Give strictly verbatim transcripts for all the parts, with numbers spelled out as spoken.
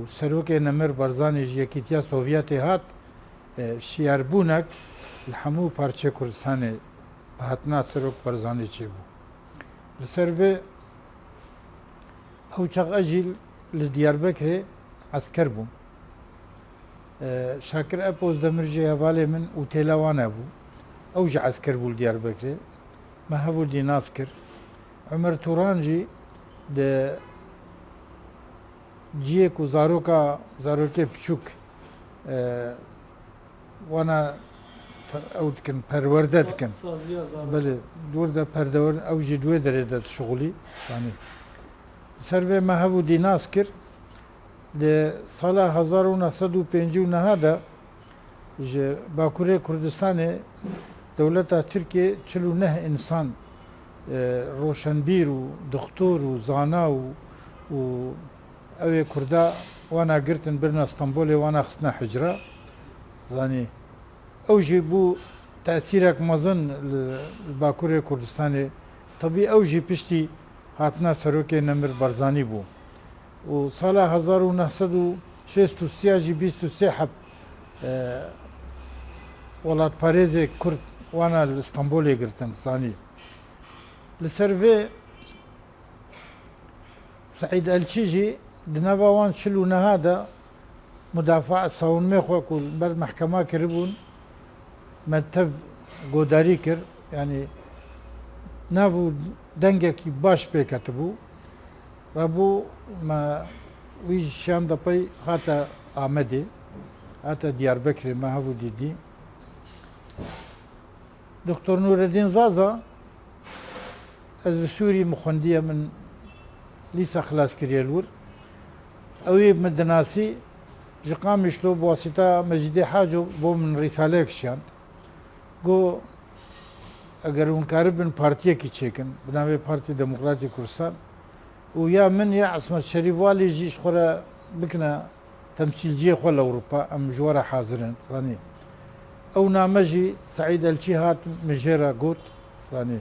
Serokê Nemir Barzanî ji Yekîtiya Sovyetê hat, e, şiyarbûnek li hemû parçeyê Kurdistanê bi hatina Serok Barzanî çêbû. Li ser vê ew çax ez jî li Diyarbekirê esker bûm. E, Şakir Epozdemir jî hevalê min û têla wan hebû. Ew jî esker bû li Diyarbekirê. Me hev û dî nas kir. Omer Turan jî di ciyê ku zaroka, zarokê piçûk, e, wana fe-, ew dikin, perwerde dikin. Saziya zarok. Belê, dûr de perdewer, ew jî di wê derê de dişixulî. Yanî, li ser vê me hev û dî nas kir. Di sala hezar û neh sed û pêncî û neh de ji Bakurê Kurdistanê dewleta Tirkiyê çil û neh însan, e, roşenbîr û dixtor û zana û, û ew ê Kurda wana girtin birina Stenbolê, wana xistine hicra. Zanî, ew jî bû tesîrek mezin li, li Bakurê Kurdistanê. Tebî ew jî piştî hatina Serokê Nemir Barzanî bû. Û sala hezar û neh sed û şêst û sê jî bîst û sê heb, e, welatparêzê Kurd wana li Stenbolê girtin, zanî. Li ser vê Seîd Elçî jî di nava wan çil û neha de mudafaa, savunmê xwe ku li ber mehkema kiribûn, me tev godarî kir. Yanî nav û dengekî baş pê ketibû. Rabû me wî jî şiyanda pey hate Amedê, hate Diyarbekirê, me hev û dî dî. Doktor Nureddin Zaza, ez li Sûrî min xwendiye, min lîsa xilas kiriye li wir. Ew ê min dinasî, ji Qamişlo bi wasîta Mecîdê Haco bo min rîsaleyek şiyand. Got, eger hûn karibin partiyekî çêkin, bi navê Partî Demokratî Kurdistan, û ya min ya Esmet Şerîf Walî jî ji xwe re bikine temsîlciyê xwe li Ewropa, em ji we re hazir in, zanî. Ew name jî Seîd Elçî hat, min jê re got, zanî.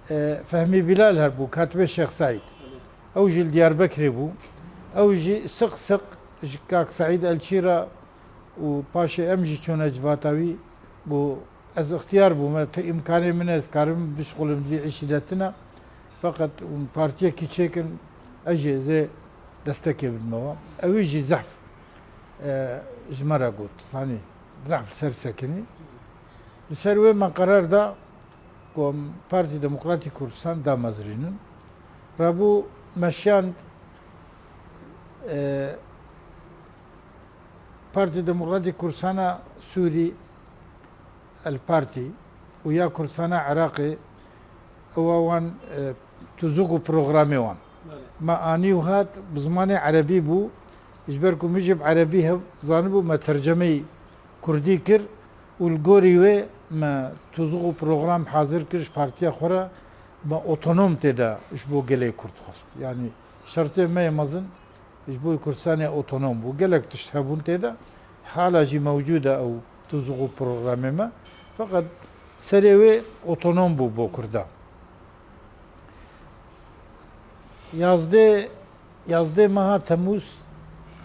E, Fehmî Bilal hebû, katibê Şêx Seîd. Ew jî li Diyarbekirê bû. Ew jî siq siq ji kak Seîd Elçî re û paşê em jî çûne civata wî, got, ez ixtiyar bûme, tu îmkanê min e, ez karim bişixulim di vî îşî de tune. Feqet hûn partiyekî çêkin, ez jî ez ê destekê bidime we. Ewî jî zehf, e, ji me re got, zanî, zehf li ser sekinî. Li ser wê me qerar da ku em Partî Demokratîk Kurdistan damezrînin. Rabû me şiyand, e, Partî Demokratîk Kurdistana Sûrî, El Partî, û ya Kurdistana Iraqê, ewa wan, e, tuzûk û programê wan. Belê. Me anî û hat, bi zimanê erebî bû, ji ber ku min jî bi erebî hev zanibû, me tercemeyî kurdî kir û li gorî wê me tuzûk û program hazir kir ji partiya xwe re, me otonom tê de ji bo gelê Kurd xwest. Yanî şertê me yê mezin, ji bo Kurdistanê otonom bû. Gelek tişt hebûn tê de. Hala jî mewcûd e ew tuzûk û programê me. Feqet serê wê otonom bû bo Kurda. Yazdê, yazdê meha Temûz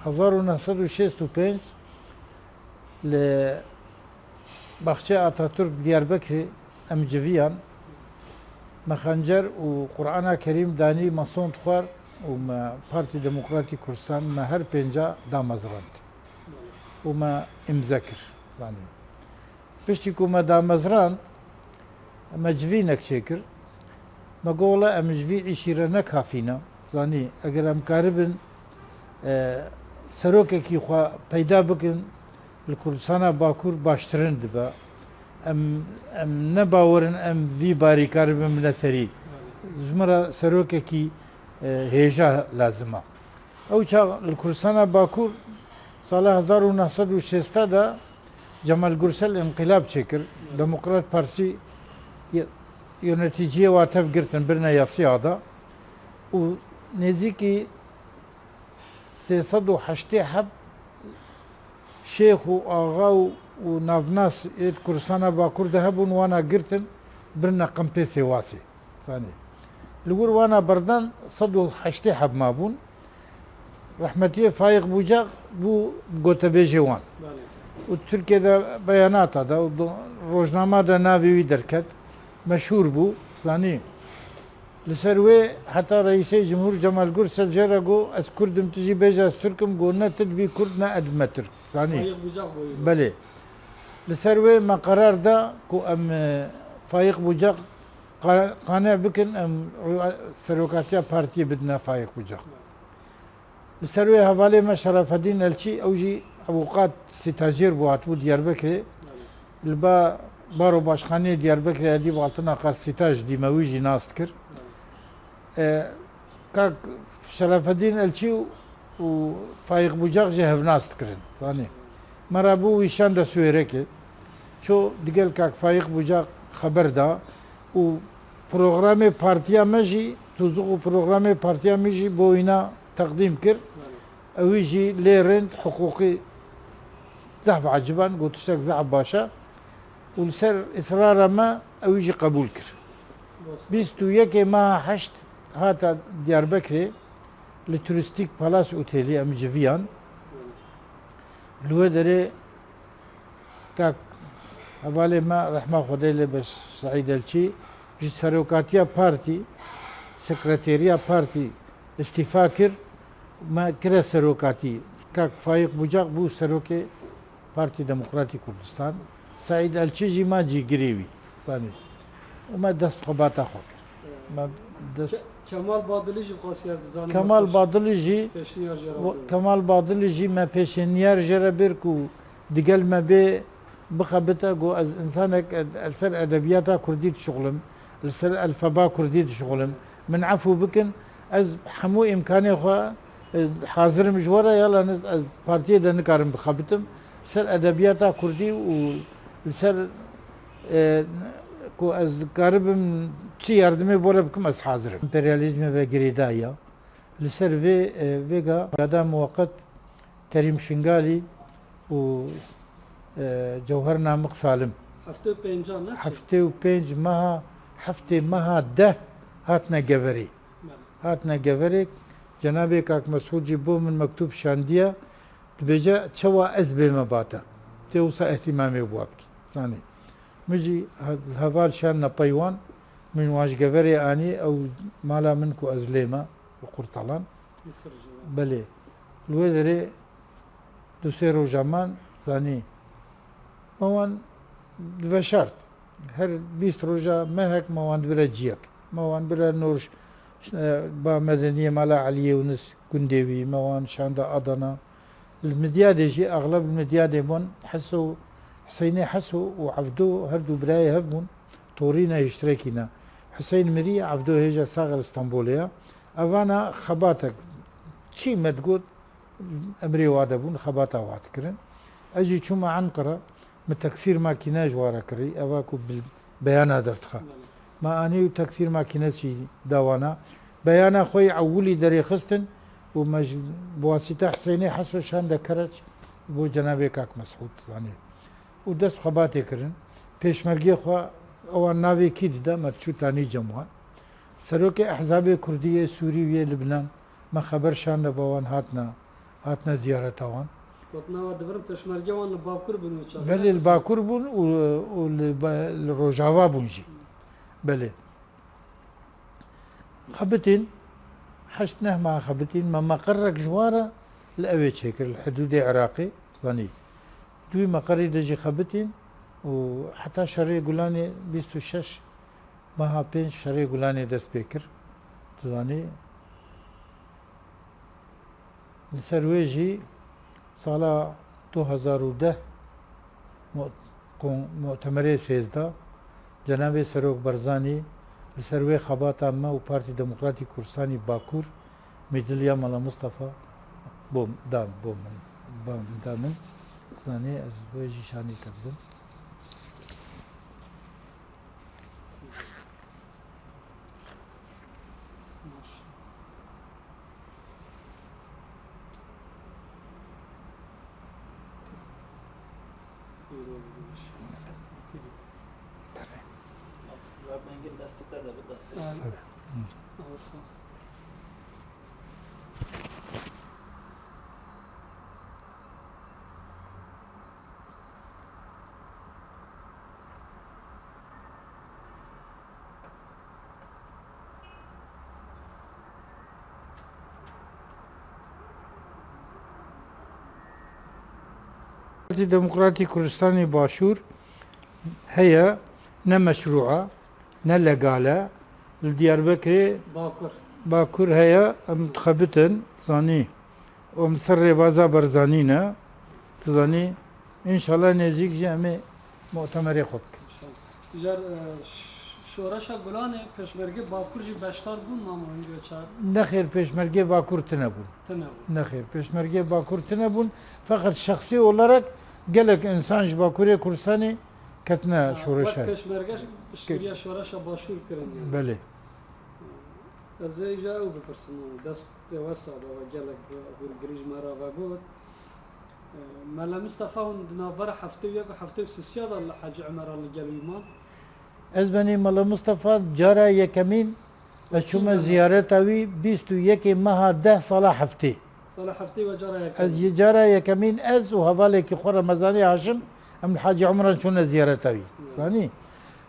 hezar û neh sed û şêst û pênc li Baxçeya Atatürk Diyarbekirê em civiyan. Me xencer û Qur'ana Kerîm danî, me sond xwar û me Partî Demokratîk Kurdistan, me her pênca damezrand û me îmze kir. Zanî. Piştî ku me damezrand, me civînek çêkir. Me got, wela em ji vî îşî re ne kafî ne. Zanî, eger em karibin, e, serokekî xwe peyda bikin, li Kurdistana Bakur baştirin dibe. Em, em ne bawer in em vî barî karibin bine serî. Ji min re serokekî, e, hêja lazim e. Ew çax li Kurdistana Bakur sala hezar û neh sed û şêst de Cemal Gursel înqilab çêkir. Demokrat Partî ye-, yönetîciyê wa tev girtin birine yasî ada û nêzîkî sê sed û heştê heb şêx û axa û, û navnas ê di Kurdistana Bakur de hebûn, wana girtin birine Qempê Sêwasê. Zanî. Li wir wana berdan sed û heştê heb mabûn. Rehmetiyê Faîq Bucak bû gotebêjê wan. Belê. Û Tirkiye de beyanata da û do-, rojnama de navê wî derket. Meşhûr bû, zanî. Li ser wê heta Reîsê Cumhur Cemal Gursel jê re got, "Ez Kurd im, tu jî bêje ez Tirk im." Got, "Ne tu dibî Kurd, ne ez dibime Tirk." Zanî. Faîq Bucak bû. Belê. Li ser wê me qerar da ku em, e, Faîq Bucak qa-, qane bikin, em serokatiya partiyê bidine Faîq Bucak. Li ser wê hevalê me Şerafedîn Elçî, ew jî ewqat stajyer bû, hatibû Diyarbekirê. Li ba, Baro Başkaniyê Diyarbekirê Edîb Altınakar staj dîme wî jî nas dikir. E, kak Şerafedîn Elçî û, û Faîq Bucak jî hevnas dikirin. Zanî. Me re bû wî şande Suêrekê. Ço digel kak Faîq Bucak xeber da û programê partiya me jî, tozûq û programê partiya me jî bo wîna teqdîm kir. Ew jî lê rind, hiqûqî zehf eciban, got tiştek zehf baş e. Û li ser israra me ew jî qebûl kir. Bîst û yekê meha heşt hate Diyarbekirê li Turîstîk Palas Otelî em civiyan. Li wê derê kak hevalê me rehma Xwedê lê be Seîd Elçî ji serokatiya partî, sekreteriya partî îstîfa kir, me kire serokatî. Kak Faîq Bucak bû serokê Partî Demokratîk Kurdistan. Seîd Elçî jî ma cîgirê wî, zanî. Û me dest xebata xwe kir. Me dest Ke-, Kemal Badilî jî xwestiye ez dizanim Kemal me pêş-, Badilî jî, pêşniyar jê re bû. Kemal Badilî jî me pêşniyar jê re bir ku digel me bê bixebite, got, "Ez insanek ed-, li ser edebiyata kurdî dişuxulim, li ser elfeba kurdî dişuxulim. Min efû bikin, ez hemû îmkanê xwe, e, hazir im ji we re, yalnız ez partiyê de nikarim bixebitim. Li ser edebiyata kurdî û li ser, e, ku ez karibim çi yardimê bo re bikim, ez hazir im." Emperyalîzmê ve girêdayî ya. Li ser vê, e, vêga ya da muweqet Kerîm Şingalî û, e, Cewher Namik Salim. Heftê û pêncan ne çi? Heftê û pênc meha, heftê meha deh hatine Geverê. Belê. Hatine Geverê, cenabê Kak Mesûd jî bo min mektûb şandiye, dibêje, "Çawa ez bême bate? Tê wisa îhtîmamê bi wa bikî." Zanî. Min jî he-, heval şandine pey wan, min wan ji Geverê anî, ew mala min ku ez lê me, li Qurtalan. Misir jî. Belê. Li wê derê du sê roja man, zanî. Me wan diveşart. Her bîst roja mehek me wan dibire ciyek. Me wan bire nor ş-, ş-, ba medeniyê mala Eliyê Yûnis gundê wî, me wan şanda Adana. Li Midyadê jî, exleb li Midyadê bûn. Heso, Hiseynê Heso û Evdo her du birayê hev bûn. Torîne hiştirekî ne. Hiseyn mirî, Evdo hêja sax e li Stenbolê ye. Evana xebatek çi me digot, emrê wa de bûn, xebata wa dikirin. Ez jî çûme Enqere, min teksîr makîne ji wa re kirî, eva ku bil-, beyana derdixe. Me anî û teksîr makîne jî da wana. Beyana xwe yê ewilî derêxistin û me ji, bi wasîta Hiseynê Heso şande Kereç bo cenabê Kak Mesûd, zanî. Û dest xebatê kirin. Pêşmergê xwe ewan navê kî dide, me çû tanî cem wan. Serokê Ehzabê Kurdî yê Sûrî û yê Libnan, me xeber şande ba wan, hatine, hatine ziyareta wan. Gotina we dibirin pêşmerge wan li Bakur bûn wê çaxê, belê, li Bakur bûn û, û li ba-, li Rojava bûn jî. Belê. Xebitîn, heşt neh meha xebitîn, me meqerrek ji wan re li ewê çêkir, li hidûdê Iraqê, zanî. Di wî meqerî de jî xebitîn û heta şerê Gulanê bîst û şeş meha pênc şerê Gulanê dest pê kir, tu zanî. Li ser wê jî sala du hezar û deh mu-, kon-, mutemerê sêzdeh, cenabê Serok Barzanî li ser wê xebata me û Partî Demokratîk Kurdistanî Bakur, Mêdiliya Mela Mistefa, bo, da bo min, ba min, da min. Zanî ez wê jî şanî te bidim. Pîroz bî. Belê. Rengin destê te de bi destê. Sağ ol. Hı. Olsun. Demokratîk Kurdistanê Başûr heye, ne meşrû e, ne legal e. Li Diyarbekirê Bakur. Bakur heye, em dixebitin, zanî. Em ser rêbaza Barzanî ne, tu zanî. Înşallah nêzîk jî em ê mutemerê xwe bikin. Jar, e, ş-, Şoreşa Gulanê Pêşmergê Bakur jî beşdar bûn, mama Hingê Çar? Nexêr, Pêşmergê Bakur tine bûn. Tine bûn. Nexêr, Pêşmergê Bakur tine bûn. Feqet şexsî olarak gelek însan ji Bakurê Kurdistanê ketine Ha, şoreşa. Wek Pêşmerge piştgiriya şoreşa Başûr kirin yani. Belê. Ez ê îja ew bipirsim, destê wesa bava gelek bi hûrgirî ji me re vegot. Mele Mistefa hûn di navbera heftê û yek û heftê û sisiya de li Hecî Umeran li gel wî man? Ez benî Mele Mistefa cara yekemîn ez çûme ziyareta wî bîst û yekê meha deh sala heftê. Sala heftê we cara yekemîn? Ez yê cara yekemîn ez û hevalekî xwe Remezanê Haşim em li Hecî Umeran çûne ziyareta wî. Ya. Zanî?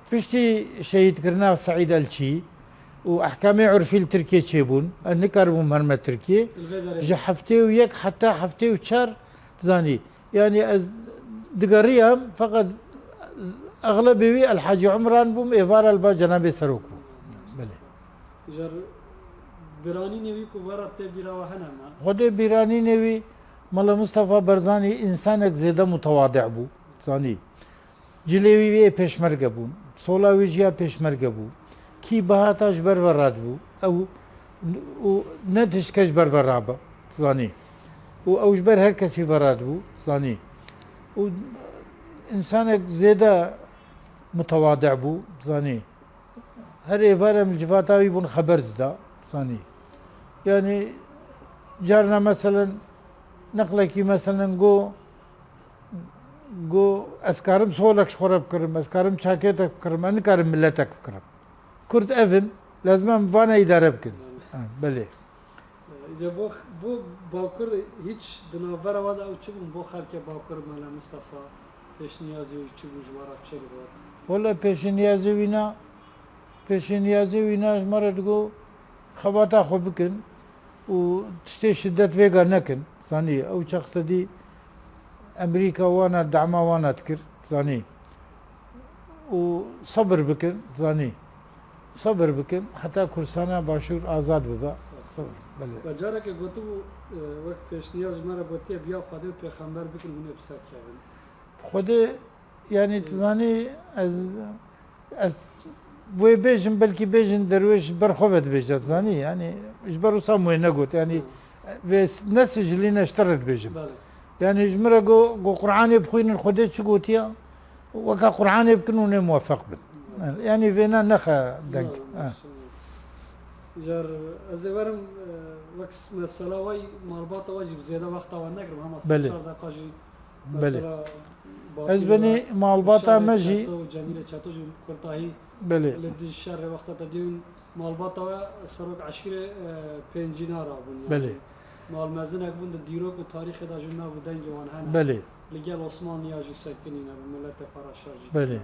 Piştî şehîdkirina Seîd Elçî û ehkamê urfî li Tirkiyê çêbûn, ez nikaribûm herime Tirkiyê. Li vê derê. Ji heftê û yek heta heftê û çar, zanî, yanî ez digeriyam, feqet exlebê wî El Hacî Umran bûm, êvar el ba cenabê serok bû. Belê. Jar biranînê wî ku we re tê bîra we hene me? Xwedê bîranînê wî, Mela Mistefa Barzanî însanek zêde mutewadi bû, zanî. Cilê wî yê pêşmerge bûn. Sola wî jî ya pêşmerge bû. Kî bihata ji ber ve radibû. Ew û ne tişke ji ber ve rabe, zanî. Û ew ji ber her kesî ve radibû, zanî. Û însanek zêde mutewadi bû, zanî. Her êvar em li civata wî bûn xeber dida, zanî. Yanî carna meselen, neqlekî meselen got, Got, ez karim solek ji xwe re bikirim, ez karim çakêtek bikirim, ez nikarim miletek bikirim. Kurd ev in, lazim em vane îdare bikin. Ha, belê. Îca bo, bo Bakur hîç di navbera we de ew çi bûn? Bo xelkê Bakur Mele Mistefa pêşniyazê wî çi bû, ji we re çi digot? Wele pêşniyazê wî na, pêşniyazê wî na ji me re digot, xebata xwe bikin û tiştê şidet vêga nekin. Zanî, ew çax te dî Amerîka wana, dema wana dikir, zanî. Û sebir bikin, zanî. Sebir bikin, heta Kurdistana Başûr azad bibe. Sebir, belê. We carekê gotibû, e, wek pêşniyaz ji me re gotiye, biya Xwedê û Pêxember bikin, hûn ê bi ser kevin. Xwedê, yanî, tu zanî, ez, ez wê bêjim, belkî bêjin derwêş ji ber xwe ve dibêje, tu zanî, yanî, ji ber wisa min wê negot, yanî, vê s-, ne sicilîne ji te re dibêjim. Belê. Yanî, ji min re got, got, Qur'anê bixwînin, Xwedê çi gotiye, weka Qur'anê bikin, hûn ê muwefeq bin. Belê. Yanî, vêna nexe deng. Belê, ha. Jar, ez ê werim, e, wek s-, mesela wey malbata we jî bi zêde wexta we negirim, hema sê çar deqa jî Belê. Mesela, Ez benî malbata me jî Çeto û Cemîlê Çeto jî kurtahî Belê. Li dijî şerê wexta te dîn malbata we serok eşîrê, e, Pêncîna rabûn, yani. Belê. Malmezinek bûn di dîrok û tarîxê de jî nav û dengê wan hene. Belê. Li gel Osmanliya jî sekinîne, bi miletê xwe re şer jî Belê. Kirin,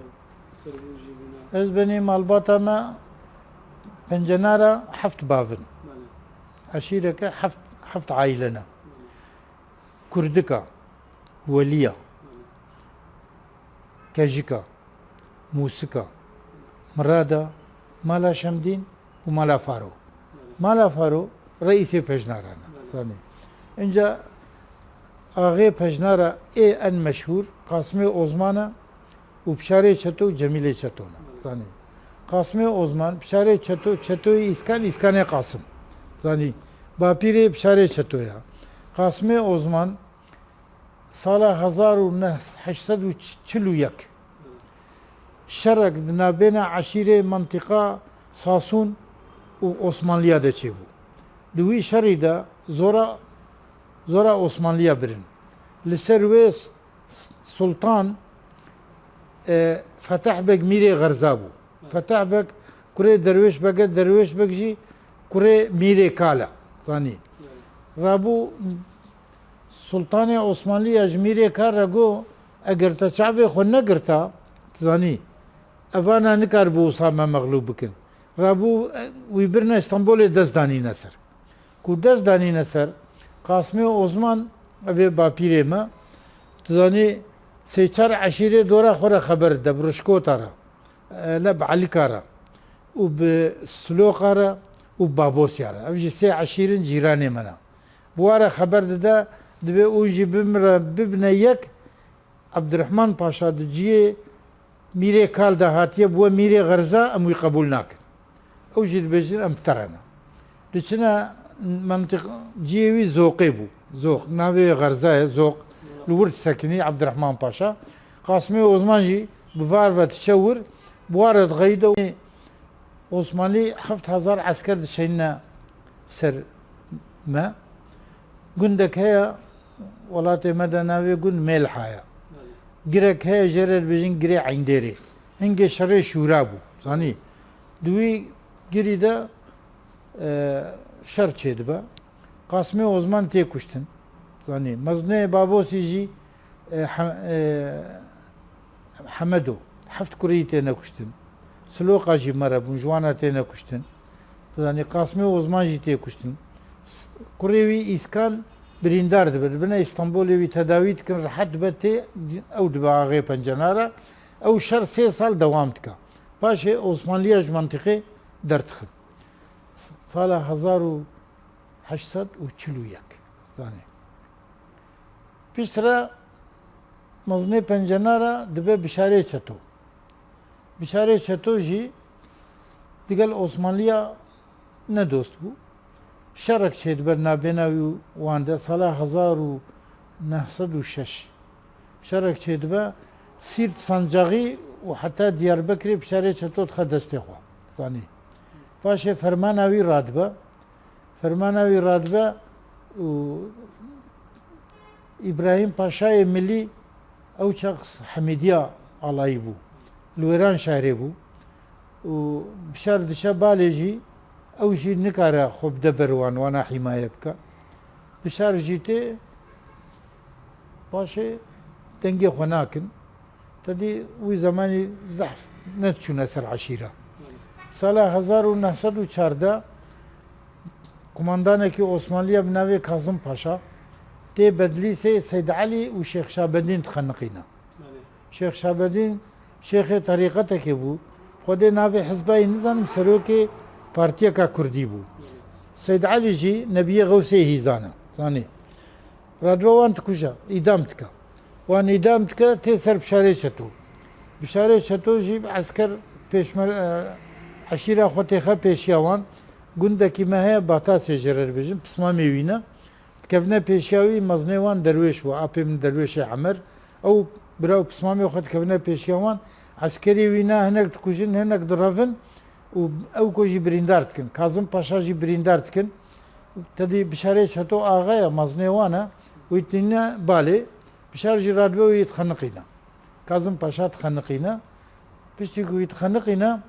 sirbû jî bûne. Ez benî malbata me pencenara heft bavin. Belê. Eşîreke heft, heft aîle ne. Belê. Kurdika, Weliya, Kejika, Mûsika, Mirada, Mala Şemdîn û Mala Faro. Mala Faro reîsê pejnaran e, zanî. Înca axê pejnara ê en meşhûr Qasimê Ozman e, û Pişarê Çeto û Cemîlê Çeto ne. Zanî. Qasimê Ozman, Pişarê Çeto, Çetoyê Îskan, Îskanê Qasim. Zanî. Bapîrê Pişarê Çeto ya. Qasimê Ozman sala hezar û neh heşt sed û çil û yek şerek di navbêna eşîrê mentiqa Sasûn û Osmanliya de çêbû. Di wî şerî de zora, zora Osmanliya birin. Li ser wê Sultan, e, Feteh Beg Mîrê Xerza bû. Feteh Beg kurê Derwêş Beg e, Derwêş Beg jî kurê Mîrê Kal e. Zanî. Rabû Sultanê Osmanlî ya ji Mîrê Kal re got, eger te çavê xwe negirta, tu zanî, evana nikaribû wisa me mexlûb bikin. Rabû, e, wî birine Stenbolê dest danîne ser. Ku dest danîne ser, Qasimê Ozman, ev ê bapîrê me, tu zanî, Sê çar eşîrê dora xwe re xeber dide, bi Rişkota re, e, ne bi Elika re û bi Siloqa re û bi Babosya re. Ev jî sê eşîr in cîranê me ne. Bi wa re xeber dide, dibê û jî bimre, bibine yek, Ebdurehman Paşa di ciyê Mîrê Kal de hatiye, bûye Mîrê Xerza, em wî qebûl nakin. Ew jî dibêjin, em bi te re ne. Diçine mentiq, ciyê wî Zoqê bû. Zoq, navê wê Xerza ye, Zoq. Li wir disekinî Ebdurehman Paşa. Qasimê Osman jî bi var ve diçe wir, bi war re dixeyî de Osmanlî heft hezar esker dişeyîne ser me. Gundek heye, welatê me de navê gund Mêlha ye. Girek heye, jê re dibêjin Girê Eyndêrê. Hingê şerê şûra bû, zanî. Di wî girî de, e, şer çêdibe. Qasimê Osman tê kuştin, zanî. Mezinê Babosî jî, e, He-, e, Hemedo, heft kurê wî têne kuştin. Siloqa jî me re bûn, ji wana têne kuştin. Zanî, Qasimê Osman jî tê kuştin. S-, kurê wî Îskan birîndar dibe. Dibine Îstanbulê wî tedawî dikin, rehet dibe tê, ew dibe axê Pencenara. Ew şer sê sal dewam dike. Paşê Osmanliya ji mentiqê derdixin. S-, sala hezar û heşt sed û çil û yek, zanî. Piştre mezinê Pencenara dibe Bişarê Çeto. Bişarê Çeto jî digel Osmanliya ne dost bû. Şerek çêdibe nabêna wî û wan de, sala hezar û neh sed û şeş. Şerek çêdibe, Sîrt, Sancaxî û heta Diyarbekirê Bişarê Çeto dixe destê xwe. Zanî. Paşê fermana wî radibe. Fermana wî radibe û Îbrahîm Paşayê Milî ew çax Hemîdiya alayî bû. Li Wêranşehirê bû û Bişar diçe balê jî, ew jî nikare xwe bide ber wan, wana hîmaye bike. Bişar jî tê, paşê dengê xwe nakin. Te dî wî zemanî zehf nediçûne ser eşîra. Sala hezar û neh sed û çardeh kumandanekî Osmanliya bi navê Kazim Paşa tê Bedlîsê Seyd Elî û Şêx Şabedîn dixeniqîne. Şêx Şabedîn şêxê terîqetekê bû. Xwedê navê hizba yî nizanim, serokê partiyeka kurdî bû. Seyd Elî jî Nebiyê Xewsê Hîzan e. Zanî. Radibe wan dikuje, îdam dike. Wan îdam dike, tê ser Bişarê Çeto. Bişarê Çeto jî bi esker pêşmer-, e, eşîra xwe têxe pêşiya wan. Gundekî me heye, Batasê jê re dibêjin, pismamê wî ne. Dikevine pêşiya wî, mezinê wan Derwêş bû, apê min Derwêşê Emer. Ew bira û pismamê xwe dikevine pêşiya wan. Eskerê wî ne, hinek dikujin, hinek direvin û ew ku jî birîndar dikin. Kazim Paşa jî birîndar dikin. Te dî Bişarê Çeto axa ye, mezinê wan e. Wî tîne balê. Bişar jî radibe wî dixeniqîne. Kazim Paşa dixeniqîne. Piştî ku wî dixeniqîne,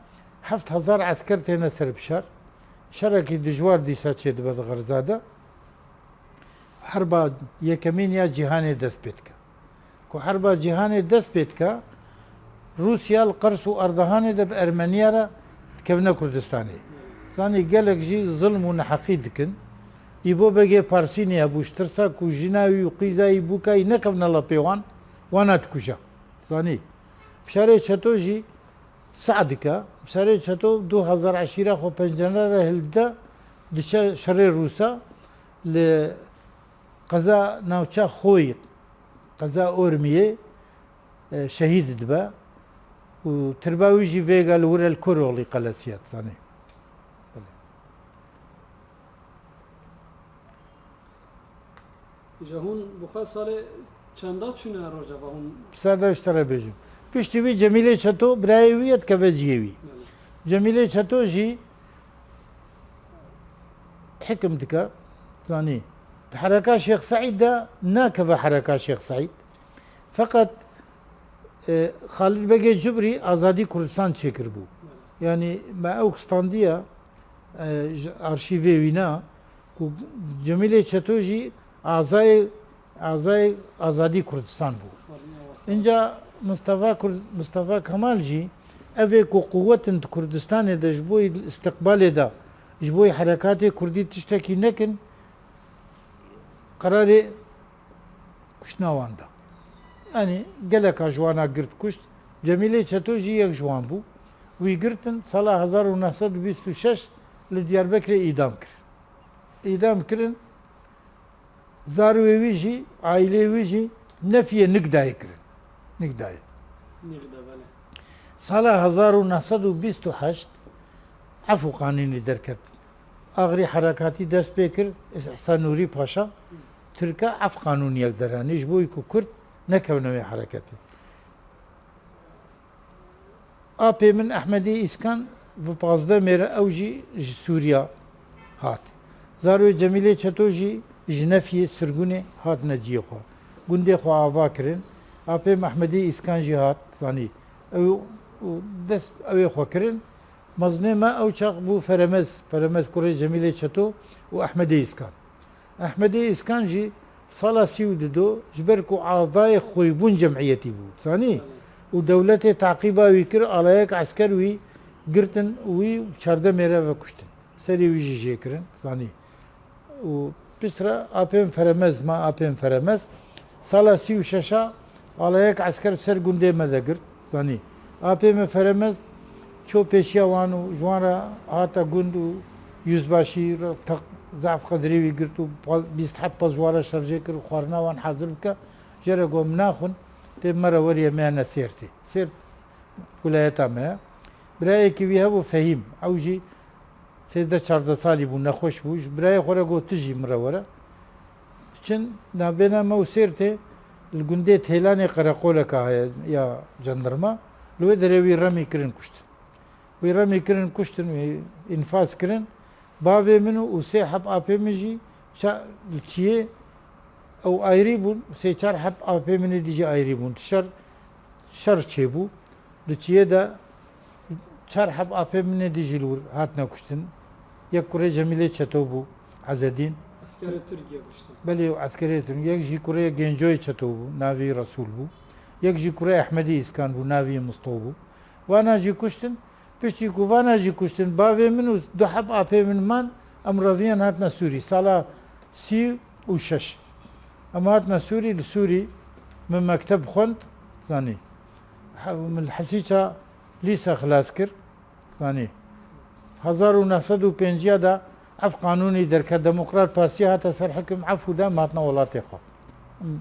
heft hezar esker têne ser Bişar. Şerekî dijwar dîsa çêdibe di Xerza de. Herba yekemîn ya cîhanê dest pê dike. Ku herba cîhanê dest pê dike, Rûsya li Qers û Ardahanê de bi Ermeniya re dikevine Kurdistanê. Zanî gelek jî zilm û neheqî dikin. Îbo Begê Parsînî hebû, ji tirsa ku jina wî û qîza wî bûka wî nekevine lapê wan, wana dikuje. Zanî. Bişarê Çeto jî seh dike. Bişarê Çeto du hezar eşîra xwe Pencenara re hildide, diçe şerê Rûsa, li qeza navça Xoyî, qeza Ormiyê, e, şehîd dibe û tirba wî jî vêga li wir el Koroxlî qelesiye, zanî. Ji hûn bi xwe salê çenda çûne Rojava hûn? Ser de ji te re bêjim. Piştî wî Cemîlê Çeto birayê wî ye, dikeve cihê wî. Belê. Cemîlê Çeto jî hikim dike, zanî. Di hereka Şêx Seîd de nakeve hereka Şêx Seîd. Feqet, e, Xalid Begê Cubrî azadî Kurdistan çêkiribû. Belê. Yanî me ew standiye, e, ji arşîvê wî ne, ku Cemîlê Çeto jî azayê, azayê azadî Kurdistan bû. Înca Mistefa Kur-, Mistefa Kemal jî evê ku quwetin di Kurdistanê de ji bo îstiqbalê de, ji bo herekatê kurdî tiştekî nekin, qerarê kuştina wan da. Yanî geleka ji wana girt kuşt. Cemîlê Çeto jî yek ji wan bû. Wî girtin sala hezar û neh sed û bîst û şeş li Diyarbekirê îdam kir. Îdam kirin, zarê wî jî, aîleyê wî jî nefiyê Nigdayê kirin. Nigdayê. Nigda, belê. Sala hezar û neh sed û bîst û heşt efû qanûnî derket. Axirî herekatî dest pê kir, Îhsan Nûrî Paşa, Tirka ef qanûniyek deranî ji bo ku Kurd nekevne wê hereketê. Apê min Ehmedê Îskan bi pazdeh mêre ew jî ji Sûriya hat. Zarê Cemîlê Çeto jî ji Nefiyê Sirgunê hatine ciyê xwe. Gundê xwe ava kirin. Apê min Ehmedê Îskan jî hat, zanî. Ew û dest ew ê xwe kirin. Mezinê me ew çax bû Feremez. Feremez kurê Cemîlê Çeto û Ehmedê Îskan. Ehmedê Îskan jî sala sî û du do ji ber ku avdayê xwîbûn cemiyetî bû, zanî? Û dewletê teqîba wî kir, alayek esker wî girtin, wî çardeh mêre ve kuştin. Serê wî jî jê kirin, zanî? Û piştre apên Feremez, ma apên Feremez, sala sî û şeş a alayek esker ser gundê me de girt, zanî? Apê me Feremez ço pêşiya wan û ji wan re hate gund û yüzbaşî re teq zaf qedrê wî girt û pa-, bîst heb pa ji wan re şerjê kir û xwarina wan hazir bike. Jê re got, "Min naxwin, tê me re weriye, me ne Sêrtê." Sêrt wilayeta me ye. Birayekî wî hebû Fehîm, ew jî sêzdeh çardeh salî bû, nexweş bû. Ji birayê xwe re got, "Tu jî min re were." Diçin navbêna me û Sêrtê li gundê Têlanê qereqoleka heye ya jandarma. Li wê derê wî remî kirin kuştin. Wî remî kirin kuştin, wî înfaz kirin. Bavê min û sê heb apê min jî ça-, li çiyê ew ayrî bûn. Sê çar heb apê min ê dî jî ayrî bûn. Şer, şer çêbû. Di çiyê de çar heb apê min ê dî jî li wir hatine kuştin. Yek kurê Cemîlê Çeto bû, Ezedîn. Eskerê Tirkiye kuştin. Belê, ew eskerê Tirk. Yek jî kurê Gencoyê Çeto bû, navî Resûl bû. Yek jî kurê Ehmedî Îskan bû, navî Misto bû. Wana jî kuştin. Piştî ku vana jî kuştin, bavê min û du heb apê min man, em reviyan hatine Sûrî. Sala sî û şeş. Em hatine Sûrî, li Sûrî min mekteb xwend, zanî. He-, min li Hesîça lîse xilas kir, zanî. Hezar û neh sed û pêncî de ev qanûnî derket, Demokrat Partî hate ser hikim, efû de, em hatine welatê xwe. Em,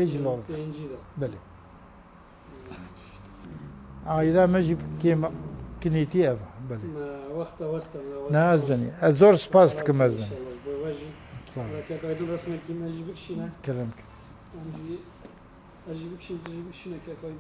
ê jî li Ewropa. Pêncî de. Belê. Aîda me jî kêm kinîtî ev e, belê. Me wexta westa, me wexta. Ne, ez benî. Ez zor spas dikim, ez benî. Înşallah, ji bo we jî. Sağ ol. Kek Aydin resmekî me jî bikişîne. Kerem ke. Em jî, ez jî bikişîn, tu jî bikişîne, kek Aydin.